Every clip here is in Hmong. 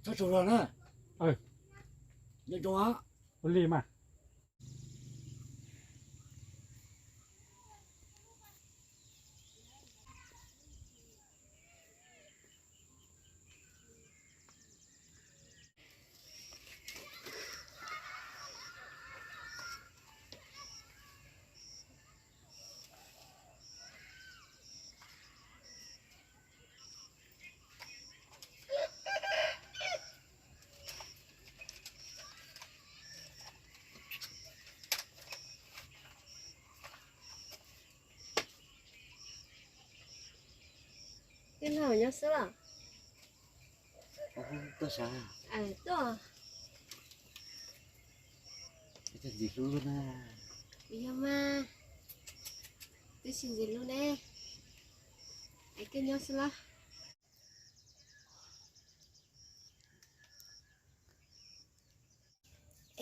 Koj tsaug zog na. Nco ntsoov os. Ua li mas. Tij laug nyob xwb los? Tuaj sav. Tuaj. Ntxim hlub na. Yog mas, twb tsis ntxim hlub ne. Es koj nyob xwb los?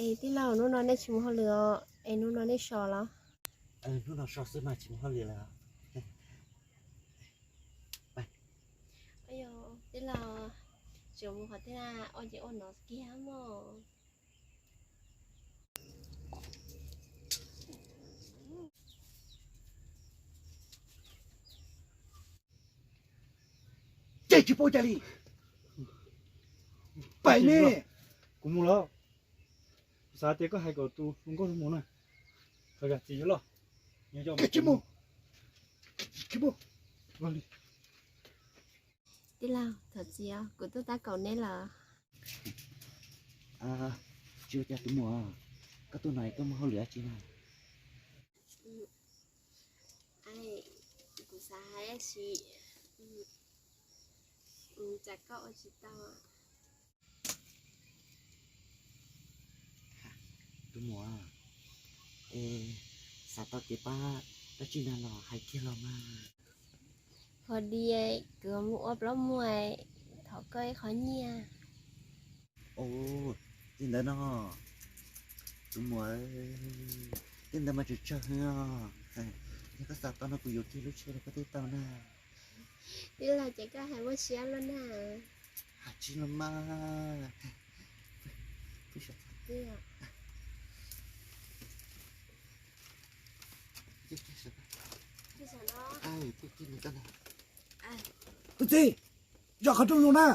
Es tij laug, hnub no nej tsis mus hauj lwm os, es hnub no nej so los? Hnub no so xwb mas tsis mus hauj lwm lawm. Tij laug, tseem mus qhov twg na, ua ces ua no kiag mog. Ces tsis paub cas li. Pais ne. Kuv mus lawm. Kuv xav tias koj hais kom tus hluas nkauj mus na. Thov zam txim yuav loj. Tsis mus. Tsis mus. Tij laug, thov txim os, kuv tuaj tab kaum neb lawm. Tsis ua cas tus muam, koj tuaj no koj muaj hauj lwm dab tsi na? Kuv xav hais ib sim, tsam koj ua tsis tau. Tus muam, es xav tau kev pab dab tsi na los hais kiag los mas. Hos di, kuv mus ua plaub muag, thov koj ib qho nyiaj. Ua li ntawd no, tus muam, tej ntawd mas tseem tsawg heev os. Yog koj xav tau no kuv yuav kiag lub tsheb rau koj thiaj tau na. Tij laug, ces koj hais muaj siab luaj na. Hais tsis los mas. Tus txiv, zam qhov rooj zoo na.